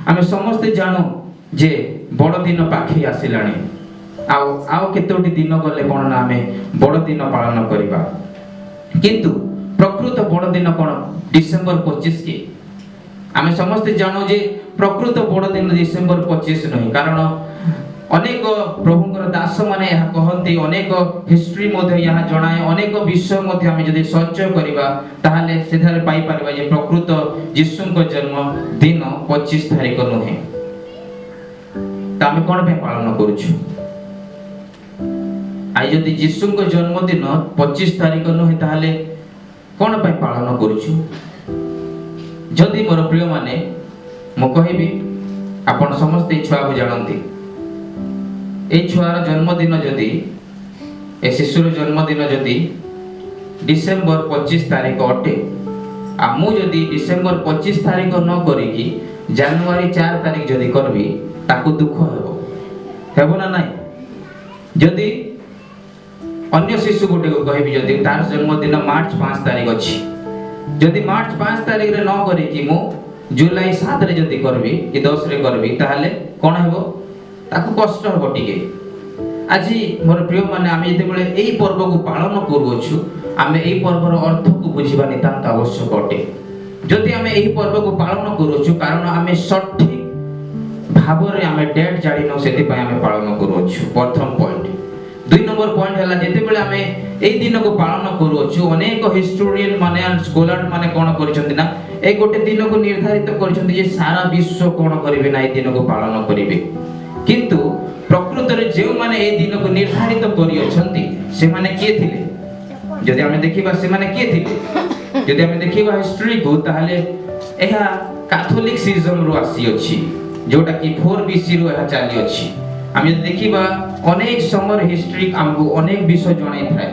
ଆମେ ସମସ୍ତେ ଜାଣୁ ଯେ ବଡ଼ଦିନ ପାଖେଇ ଆସିଲାଣି। ଆଉ ଆଉ କେତୋଟି ଦିନ ଗଲେ କ'ଣ ନା ଆମେ ବଡ଼ଦିନ ପାଳନ କରିବା। କିନ୍ତୁ ପ୍ରକୃତ ବଡ଼ଦିନ କ'ଣ ଡିସେମ୍ବର 25 କି? ଆମେ ସମସ୍ତେ ଜାଣୁ ଯେ ପ୍ରକୃତ ବଡ଼ଦିନ ଡିସେମ୍ବର 25 ନୁହେଁ। କାରଣ ଅନେକ ପ୍ରଭୁଙ୍କର ଦାସମାନେ ଏହା କହନ୍ତି, ଅନେକ ହିଷ୍ଟ୍ରି ମଧ୍ୟ ଏହା ଜଣାଏ, ଅନେକ ବିଷୟ ମଧ୍ୟ ଆମେ ଯଦି ସଞ୍ଚୟ କରିବା, ତାହେଲେ ସେଠାରେ ପାଇପାରିବା ଯେ ପ୍ରକୃତ ଯୀଶୁଙ୍କ ଜନ୍ମ ଦିନ 25 ତାରିଖ ନୁହେଁ। ତ ଆମେ କ'ଣ ପାଇଁ ପାଳନ କରୁଛୁ? ଆଜି ଯଦି ଯୀଶୁଙ୍କ ଜନ୍ମଦିନ 25 ତାରିଖ ନୁହେଁ, ତାହେଲେ କ'ଣ ପାଇଁ ପାଳନ କରୁଛୁ? ଯଦି ମୋର ପ୍ରିୟମାନେ, ମୁଁ କହିବି, ଆପଣ ସମସ୍ତେ ଏଇ ଛୁଆକୁ ଜାଣନ୍ତି। ଏଇ ଛୁଆର ଜନ୍ମଦିନ ଯଦି, ଏ ଶିଶୁର ଜନ୍ମଦିନ ଯଦି ଡିସେମ୍ବର 25 ତାରିଖ ଅଟେ, ଆଉ ମୁଁ ଯଦି ଡିସେମ୍ବର 25 ତାରିଖ ନ କରିକି ଜାନୁଆରୀ 4 ତାରିଖ ଯଦି କରିବି, ତାକୁ ଦୁଃଖ ହେବ, ହେବ ନା ନାହିଁ? ଯଦି ଅନ୍ୟ ଶିଶୁ ଗୋଟେକୁ କହିବି, ଯଦି ତାର ଜନ୍ମଦିନ ମାର୍ଚ୍ଚ 5 ତାରିଖ ଅଛି, ଯଦି ମାର୍ଚ୍ଚ 5 ତାରିଖରେ ନ କରିକି ମୁଁ ଜୁଲାଇ 7ରେ ଯଦି କରିବି କି 10ରେ କରିବି, ତାହେଲେ କ'ଣ ହେବ? ତାକୁ କଷ୍ଟ ହେବ ଟିକେ। ଆଜି ମୋର ପ୍ରିୟମାନେ, ଆମେ ଯେତେବେଳେ ଏଇ ପର୍ବକୁ ପାଳନ କରୁଅଛୁ, ଆମେ ଏଇ ପର୍ବର ଅର୍ଥକୁ ବୁଝିବା ନିତାନ୍ତ ଆବଶ୍ୟକ ଅଟେ। ଯଦି ଆମେ ଏହି ପର୍ବକୁ ପାଳନ କରୁଅଛୁ, କାରଣ ଆମେ ସଠିକ ଭାବରେ ଆମେ ଡେଟ୍ ଜାଣିନୁ, ସେଥିପାଇଁ ଆମେ ପାଳନ କରୁଅଛୁ, ପ୍ରଥମ ପଏଣ୍ଟ। ଦୁଇ ନମ୍ବର ପଏଣ୍ଟ ହେଲା, ଯେତେବେଳେ ଆମେ ଏଇ ଦିନକୁ ପାଳନ କରୁଅଛୁ, ଅନେକ ହିଷ୍ଟୋରିଆନ ମାନେ, ସ୍କଲାର ମାନେ କ'ଣ କରିଛନ୍ତି ନା ଏଇ ଗୋଟେ ଦିନକୁ ନିର୍ଦ୍ଧାରିତ କରିଛନ୍ତି ଯେ ସାରା ବିଶ୍ୱ କ'ଣ କରିବେ ନା ଏଇ ଦିନକୁ ପାଳନ କରିବେ। କିନ୍ତୁ ପ୍ରକୃତରେ ଯେଉଁମାନେ ଏଇ ଦିନକୁ ନିର୍ଦ୍ଧାରିତ କରିଅଛନ୍ତି, ସେମାନେ କିଏ ଥିଲେ? ଯଦି ଆମେ ଦେଖିବା, ସେମାନେ କିଏ ଥିଲେ? ଯଦି ଆମେ ଦେଖିବା ହିଷ୍ଟ୍ରିକୁ, ତାହେଲେ ଏହା କାଥୋଲିକ ସିଜମରୁ ଆସିଅଛି, ଯୋଉଟା କି 4 ବିସିରୁ ଏହା ଚାଲିଅଛି। ଆମେ ଯଦି ଦେଖିବା, ଅନେକ ସମୟରେ ହିଷ୍ଟ୍ରି ଆମକୁ ଅନେକ ବିଷୟ ଜଣାଇଥାଏ।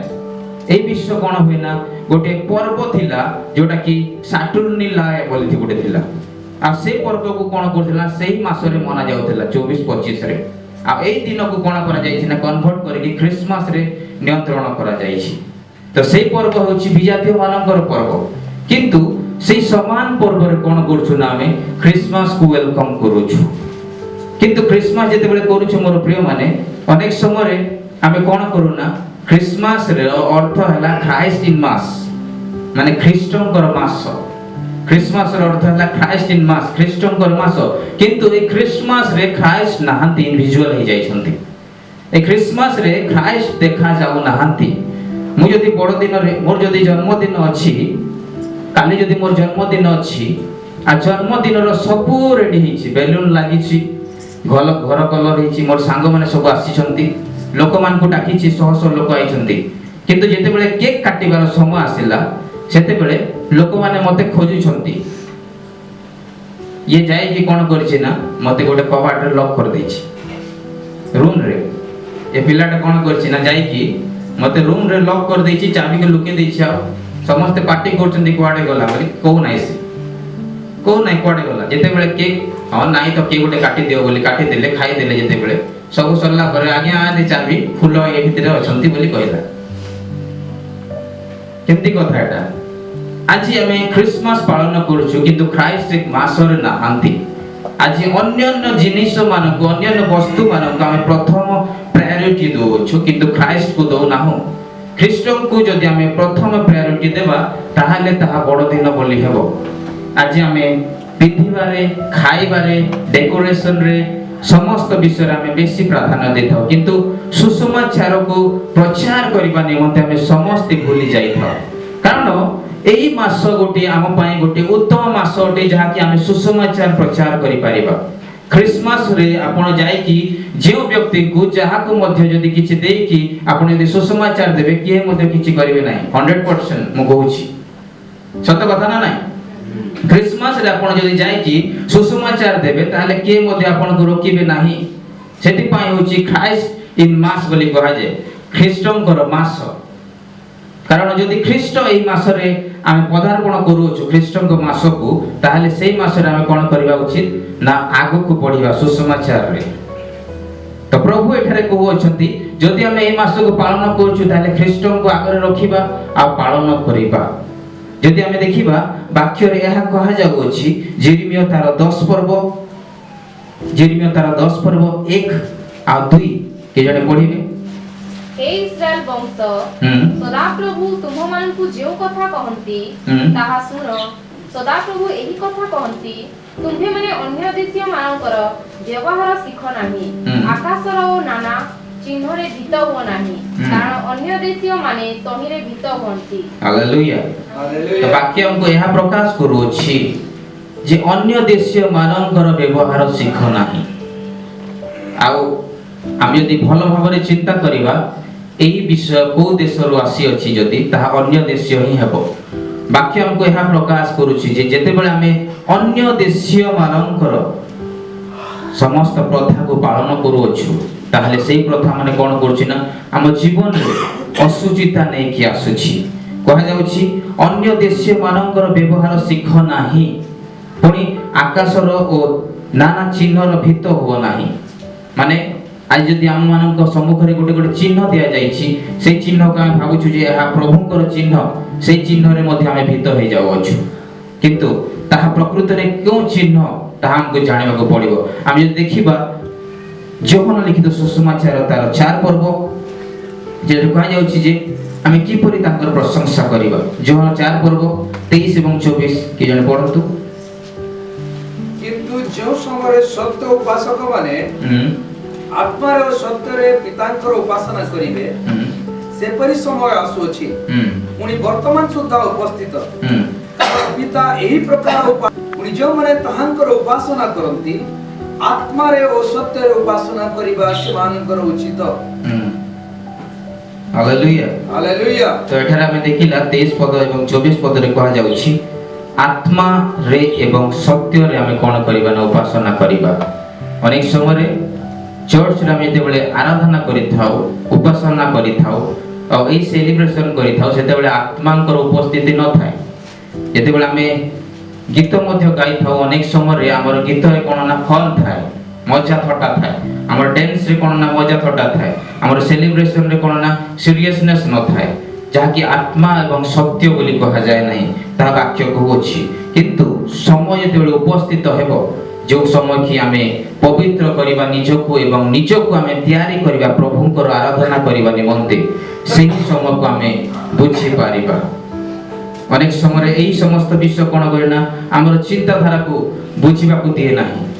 ଏଇ ବିଷୟ କ'ଣ ହୁଏ ନା ଗୋଟେ ପର୍ବ ଥିଲା, ଯୋଉଟା କି ସାଟୁର୍ନିଲାଏ ବୋଲି ଗୋଟେ ଥିଲା। ଆଉ ସେଇ ପର୍ବକୁ କ'ଣ କରୁଥିଲା, ସେଇ ମାସରେ ମନା ଯାଉଥିଲା 24 25ରେ। ଆଉ ଏଇ ଦିନକୁ କ'ଣ କରାଯାଇଛି ନା କନଭର୍ଟ କରିକି ଖ୍ରୀଷ୍ଟମାସରେ ନିୟନ୍ତ୍ରଣ କରାଯାଇଛି। ତ ସେଇ ପର୍ବ ହେଉଛି ବିଜାତୀୟ ମାନଙ୍କର ପର୍ବ, କିନ୍ତୁ ସେଇ ସମାନ ପର୍ବରେ କ'ଣ କରୁଛୁ ନା ଆମେ ଖ୍ରୀଷ୍ଟମାସକୁ welcome କରୁଛୁ। କିନ୍ତୁ ଖ୍ରୀଷ୍ଟମାସ ଯେତେବେଳେ କରୁଛୁ, ମୋର ପ୍ରିୟମାନେ, ଅନେକ ସମୟରେ ଆମେ କ'ଣ କରୁନା, ଖ୍ରୀଷ୍ଟମାସର ଅର୍ଥ ହେଲା ଖ୍ରାଇଷ୍ଟ ଇନ୍ ମାସ, ମାନେ ଖ୍ରୀଷ୍ଟଙ୍କର ମାସ। ଖ୍ରୀଷ୍ଟମାସର ଅର୍ଥ ହେଲା ଖ୍ରାଇଷ୍ଟ ଇନ୍ ମାସ, ଖ୍ରୀଷ୍ଟଙ୍କର ମାସ। କିନ୍ତୁ ଏଇ ଖ୍ରୀଷ୍ଟମାସରେ ଖ୍ରାଇଷ୍ଟ ନାହାନ୍ତି, ଇନଭିଜୁଆଲ ହେଇଯାଇଛନ୍ତି। ଏ ଖ୍ରୀଷ୍ଟମାସରେ ଖ୍ରାଇଷ୍ଟ ଦେଖା ଯାଉନାହାନ୍ତି। ମୁଁ ଯଦି ବଡ଼ଦିନରେ, ମୋର ଯଦି ଜନ୍ମଦିନ ଅଛି, କାଲି ଯଦି ମୋର ଜନ୍ମଦିନ ଅଛି, ଆଉ ଜନ୍ମଦିନର ସବୁ ରେଡି ହେଇଛି, ବେଲୁନ ଲାଗିଛି, ଘର ଘର କଲର ହେଇଛି, ମୋର ସାଙ୍ଗମାନେ ସବୁ ଆସିଛନ୍ତି, ଲୋକମାନଙ୍କୁ ଡାକିଛି, ଶହ ଶହ ଲୋକ ଆଇଛନ୍ତି। କିନ୍ତୁ ଯେତେବେଳେ କେକ୍ କାଟିବାର ସମୟ ଆସିଲା, ସେତେବେଳେ ଲୋକମାନେ ମୋତେ ଖୋଜୁଛନ୍ତି। ଇଏ ଯାଇକି କ'ଣ କରିଛି ନା ମୋତେ ଗୋଟେ କବାଟରେ ଲକ୍ କରିଦେଇଛି ରୁମ୍ରେ। ଏ ପିଲାଟା କ'ଣ କରିଛି ନା ଯାଇକି ମୋତେ ରୁମ୍ରେ ଲକ୍ କରିଦେଇଛି, ଚାବିକୁ ଲୁକେଇ ଦେଇଛି। ଆଉ ସମସ୍ତେ ପାଟି କରୁଛନ୍ତି କୁଆଡ଼େ ଗଲା ବୋଲି। କହୁନାହିଁ, ସେ କହୁନାହିଁ କୁଆଡ଼େ ଗଲା। ଯେତେବେଳେ କେକ୍, ହଁ ନାହିଁ ତ କିଏ ଗୋଟେ କାଟିଦିଅ ବୋଲି କାଟିଦେଲେ, ଖାଇଦେଲେ। ଯେତେବେଳେ ସବୁ ସରିଲା ପରେ, "ଆଜ୍ଞା, ଆଦି ଚାବି, ଫୁଲ ଏ ଭିତରେ ଅଛନ୍ତି" ବୋଲି କହିଲା। କେମିତି କଥା ଏଟା? ଆଜି ଆମେ ଖ୍ରୀଷ୍ଟମାସ ପାଳନ କରୁଛୁ, କିନ୍ତୁ ଖ୍ରାଇଷ୍ଟ ମାସରେ ନାହାନ୍ତି। ଆଜି ଅନ୍ୟାନ୍ୟ ଜିନିଷ ମାନଙ୍କୁ, ଅନ୍ୟାନ୍ୟ ବସ୍ତୁ ମାନଙ୍କୁ ଆମେ ପ୍ରଥମ ପ୍ରାୟୋରିଟି ଦଉଛୁ, କିନ୍ତୁ ଖ୍ରାଇଷ୍ଟକୁ ଦଉନାହୁଁ। ଖ୍ରୀଷ୍ଟଙ୍କୁ ଯଦି ଆମେ ପ୍ରଥମ ପ୍ରାୟୋରିଟି ଦେବା, ତାହେଲେ ତାହା ବଡ଼ ଦିନ ବୋଲି ହେବ। ଆଜି ଆମେ ପିନ୍ଧିବାରେ, ଖାଇବାରେ, ଡେକୋରେସନରେ, ସମସ୍ତ ବିଷୟରେ ଆମେ ବେଶୀ ପ୍ରାଧାନ୍ୟ ଦେଇଥାଉ, କିନ୍ତୁ ସୁସମାଚାରକୁ ପ୍ରଚାର କରିବା ନିମନ୍ତେ ଆମେ ସମସ୍ତେ ଭୁଲି ଯାଇଥାଉ। କାରଣ ଏଇ ମାସ ଗୋଟିଏ ଆମ ପାଇଁ ଗୋଟିଏ ଉତ୍ତମ ମାସ ଅଟେ, ଯାହାକି ଆମେ ସୁସମାଚାର ପ୍ରଚାର କରିପାରିବା। ଖ୍ରୀଷ୍ଟମାସରେ ଆପଣ ଯାଇକି ଯେଉଁ ବ୍ୟକ୍ତିଙ୍କୁ, ଯାହାକୁ ମଧ୍ୟ ଯଦି କିଛି ଦେଇକି ଆପଣ ଯଦି ସୁସମାଚାର ଦେବେ, କିଏ ମଧ୍ୟ କିଛି କରିବେ ନାହିଁ। 100% ମୁଁ କହୁଛି। ସତ କଥା ନା ନାହିଁ? ଖ୍ରୀଷ୍ଟମାସରେ ଆପଣ ଯଦି ଯାଇକି ସୁସମାଚାର ଦେବେ, ତାହେଲେ କିଏ ମଧ୍ୟ ଆପଣଙ୍କୁ ରୋକିବେ ନାହିଁ। ସେଥିପାଇଁ ହେଉଛି ଖ୍ରାଇଷ୍ଟ ଇନ୍ ମାସ ବୋଲି କୁହାଯାଏ, ଖ୍ରୀଷ୍ଟଙ୍କର ମାସ। କାରଣ ଯଦି ଖ୍ରୀଷ୍ଟ ଏଇ ମାସରେ ଆମେ ପଦାର୍ପଣ କରୁଅଛୁ ଖ୍ରୀଷ୍ଟଙ୍କ ମାସକୁ, ତାହେଲେ ସେଇ ମାସରେ ଆମେ କ'ଣ କରିବା ଉଚିତ ନା ଆଗକୁ ବଢିବା ସୁସମାଚାରରେ। ତ ପ୍ରଭୁ ଏଠାରେ କହୁଅଛନ୍ତି, ଯଦି ଆମେ ଏଇ ମାସକୁ ପାଳନ କରୁଛୁ, ତାହେଲେ ଖ୍ରୀଷ୍ଟଙ୍କୁ ଆଗରେ ରଖିବା ଆଉ ପାଳନ କରିବା। ଯଦି ଆମେ ଦେଖିବା, ବାକ୍ୟରେ ଏହା କୁହାଯାଉଅଛି, ଜିରିମିୟ ତାର 10 ପର୍ବ ଯିରିମିୟ ତାର 10 ପର୍ବ 1 ଆଉ 2 କିଏ ଜଣେ ପଢିବେ? ହେ ଇସ୍ରାଏଲ ବଂଶ, ସଦାପ୍ରଭୁ ତୁମ୍ଭମାନଙ୍କୁ ଯେଉଁ କଥା କହନ୍ତି, ତାହା ଶୁଣ। ସଦାପ୍ରଭୁ ଏହି କଥା କହନ୍ତି, ତୁମ୍ଭେମାନେ ଅନ୍ୟ ଦେଶୀୟମାନଙ୍କର ବ୍ୟବହାର ଶିଖ ନାହିଁ, ଆକାଶର ଓ ନାନା ଚିହ୍ନରେ ଭୀତ ହୁଅ ନାହିଁ, କାରଣ ଅନ୍ୟ ଦେଶୀୟମାନେ ତହିଁରେ ଭୀତ ହୁଅନ୍ତି। ହାଲେଲୁୟା। ତ ବାକ୍ୟ ଆମକୁ ଏହା ପ୍ରକାଶ କରୁଅଛି ଯେ ଅନ୍ୟ ଦେଶୀୟ ମାନଙ୍କର ବ୍ୟବହାର ଶିଖ ନାହିଁ। ଆଉ ଆମେ ଯଦି ଭଲ ଭାବରେ ଚିନ୍ତା କରିବା, ଏହି ବିଷୟ କୋଉ ଦେଶରୁ ଆସିଅଛି ଯଦି, ତାହା ଅନ୍ୟ ଦେଶୀୟ ହିଁ ହେବ। ବାକ୍ୟ ଆମକୁ ଏହା ପ୍ରକାଶ କରୁଛି ଯେ ଯେତେବେଳେ ଆମେ ଅନ୍ୟ ଦେଶୀୟ ମାନଙ୍କର ସମସ୍ତ ପ୍ରଥାକୁ ପାଳନ କରୁଅଛୁ, ତାହେଲେ ସେଇ ପ୍ରଥା ମାନେ କ'ଣ କରୁଛି ନା ଆମ ଜୀବନରେ ଅଶୁଚିତା ନେଇକି ଆସୁଛି। କୁହାଯାଉଛି, ଅନ୍ୟ ଦେଶୀୟ ମାନଙ୍କର ବ୍ୟବହାର ଶିଖ ନାହିଁ, ପୁଣି ଆକାଶର ଓ ନାନା ଚିହ୍ନର ଭୀତ ହୁଅ ନାହିଁ। ମାନେ ଆଜି ଯଦି ଆମମାନଙ୍କ ସମ୍ମୁଖରେ ଗୋଟେ ଗୋଟେ ଚିହ୍ନ ଦିଆଯାଇଛି, ସେଇ ଚିହ୍ନକୁ ଆମେ ଭାବୁଛୁ ଯେ ଏହା ପ୍ରଭୁଙ୍କର ଚିହ୍ନ, ସେଇ ଚିହ୍ନରେ ମଧ୍ୟ ଆମେ ଭୀତ ହେଇଯାଉଅଛୁ। କିନ୍ତୁ ତାହା ପ୍ରକୃତରେ କେଉଁ ଚିହ୍ନ, ତାହା ଆମକୁ ଜାଣିବାକୁ ପଡ଼ିବ। ଆମେ ଯଦି ଦେଖିବା ଯୋହନ ଲିଖିତ ସୁସମାଚାର ତାର 4 ପର୍ବ, ଯେଠି କୁହାଯାଉଛି ଯେ ଆମେ କିପରି ତାଙ୍କର ପ୍ରଶଂସା କରିବା। ଯୋହନ 4 ପର୍ବ 23 ଏବଂ 24 କିଏ ଜଣେ ପଢ଼ନ୍ତୁ। କିନ୍ତୁ ଯେଉଁ ସମୟରେ ସତ୍ୟ ଉପାସକମାନେ ଆତ୍ମାରେ ଓ ସତ୍ୟରେ ପିତାଙ୍କର ଉପାସନା କରିବେ, ସେପରି ସମୟ ଆସୁଅଛି, ପୁଣି ବର୍ତ୍ତମାନ ସୁଦ୍ଧା ଉପସ୍ଥିତ, କାରଣ ପିତା ଏହି ପ୍ରକାର ପୁଣି ଯେଉଁମାନେ ତାହାଙ୍କର ଉପାସନା କରନ୍ତି, ଆତ୍ମାରେ ଓ ସତ୍ୟରେ ଉପାସନା କରିବା ସେମାନଙ୍କର ଉଚିତ। ହାଲେଲୁୟା। ହାଲେଲୁୟା। ତ ଏଠାରେ ଆମେ ଦେଖିଲା 23 ପଦ ଏବଂ 24 ପଦରେ କୁହାଯାଉଛି, ଆତ୍ମାରେ ଏବଂ ସତ୍ୟରେ ଆମେ କ'ଣ କରିବା ନା ଉପାସନା କରିବା। ଅନେକ ସମୟରେ ଚର୍ଚ୍ଚରେ ଆମେ ଯେତେବେଳେ ଆରାଧନା କରିଥାଉ, ଉପାସନା କରିଥାଉ ଆଉ ଏଇ ସେଲିବ୍ରେସନ କରିଥାଉ, ସେତେବେଳେ ଆତ୍ମାଙ୍କର ଉପସ୍ଥିତି ନଥାଏ। ଯେତେବେଳେ ଆମେ ଗୀତ ମଧ୍ୟ ଗାଇଥାଉ, ଅନେକ ସମୟରେ ଆମର ଗୀତରେ କ'ଣ ନା ଫନ୍ ଥାଏ, ମଜା ଥଟ୍ଟା ଥାଏ। ଆମର ଡ୍ୟାନ୍ସରେ କ'ଣ ନା ମଜା ଥଟ୍ଟା ଥାଏ। ଆମର ସେଲିବ୍ରେସନରେ କ'ଣ ନା ସିରିୟସନେସ୍ ନଥାଏ, ଯାହାକି ଆତ୍ମା ଏବଂ ସତ୍ୟ ବୋଲି କୁହାଯାଏ ନାହିଁ, ତାହା ବାକ୍ୟ କହୁଅଛି। କିନ୍ତୁ ସମୟ ଯେତେବେଳେ ଉପସ୍ଥିତ ହେବ, ଯେଉଁ ସମୟ କି ଆମେ ପବିତ୍ର କରିବା ନିଜକୁ ଏବଂ ନିଜକୁ ଆମେ ତିଆରି କରିବା ପ୍ରଭୁଙ୍କର ଆରାଧନା କରିବା ନିମନ୍ତେ, ସେହି ସମୟକୁ ଆମେ ବୁଝିପାରିବା। ଅନେକ ସମୟରେ ଏହି ସମସ୍ତ ବିଷୟ କ'ଣ କରେ ନା ଆମର ଚିନ୍ତାଧାରାକୁ ବୁଝିବାକୁ ଦିଏ ନାହିଁ।